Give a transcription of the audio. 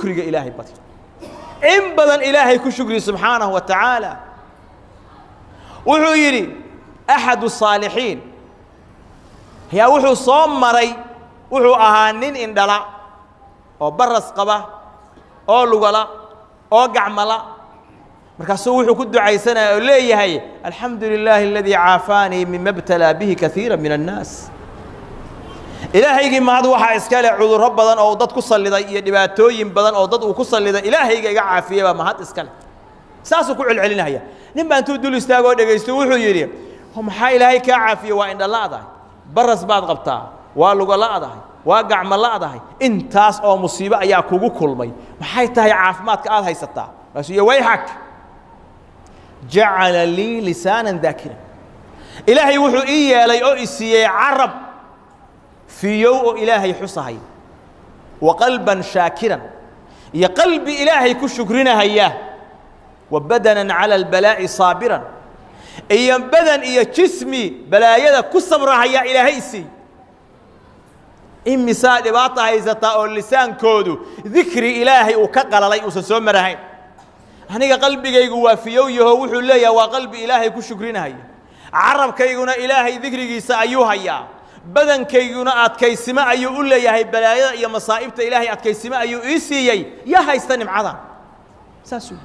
Shukriga Ilaahay badi, in badan Ilaahay ku shukri subxaanahu wa tacaala. Wuxuu yidhi axadu saalixiin ayaa wuxuu soo maray, wuxuu ahaa nin indhala oo baras qaba oo lugala oo gacmala. Markaasuu wuxuu ku ducaysanaya oo leeyahay: alxamdu lilaahi aladii caafaanii mima btalaa bihi kaiira min annaas. Ilaahaygii mahad waxaa iska leh cudurro badan oo dad ku salliday iyo dhibaatooyin badan oo dad uu ku salliday, Ilaahayga iga caafiyey baa mahad iska leh. Saasuu ku celcelinaya. Nin baa intuu dul istaagoo dhegaysto wuxuu yidhi: maxaa Ilaahay kaa caafiyey? Waa indhala'dahay, baras baad qabtaa, waa lugala'dahay, waa gacmo la'dahay, intaas oo musiibo ayaa kugu kulmay, maxay tahay caafimaadka aad haysataa? Markaasuu iyo: wayxak, jacala lii lisaanan daakiran. Ilaahay wuxuu ii yeelay oo i siiyey carab fiyow oo Ilaahay xusahay, wa qalban shaakiran, iyo qalbi Ilaahay ku shukrinahaya, wa badanan cala albalaa'i saabiran, iyo badan iyo jismi balaayada ku sabrahaya Ilaahay i siiyey. Imisaa dhibaata haysataa oo lisaankoodu dikri Ilaahay uu ka qalalay, uusan soo marahayn? Aniga qalbigaygu waa fiyow yaho, wuxuu leeyahay, waa qalbi Ilaahay ku shukrinahaya, carabkayguna Ilaahay dikrigiisa ayuu hayaa, badankayguna adkaysimo ayuu u leeyahay balaayada iyo masaa'ibta, Ilaahay adkaysimo ayuu ii siiyey. Yaa haysta nimcadan? Saasuu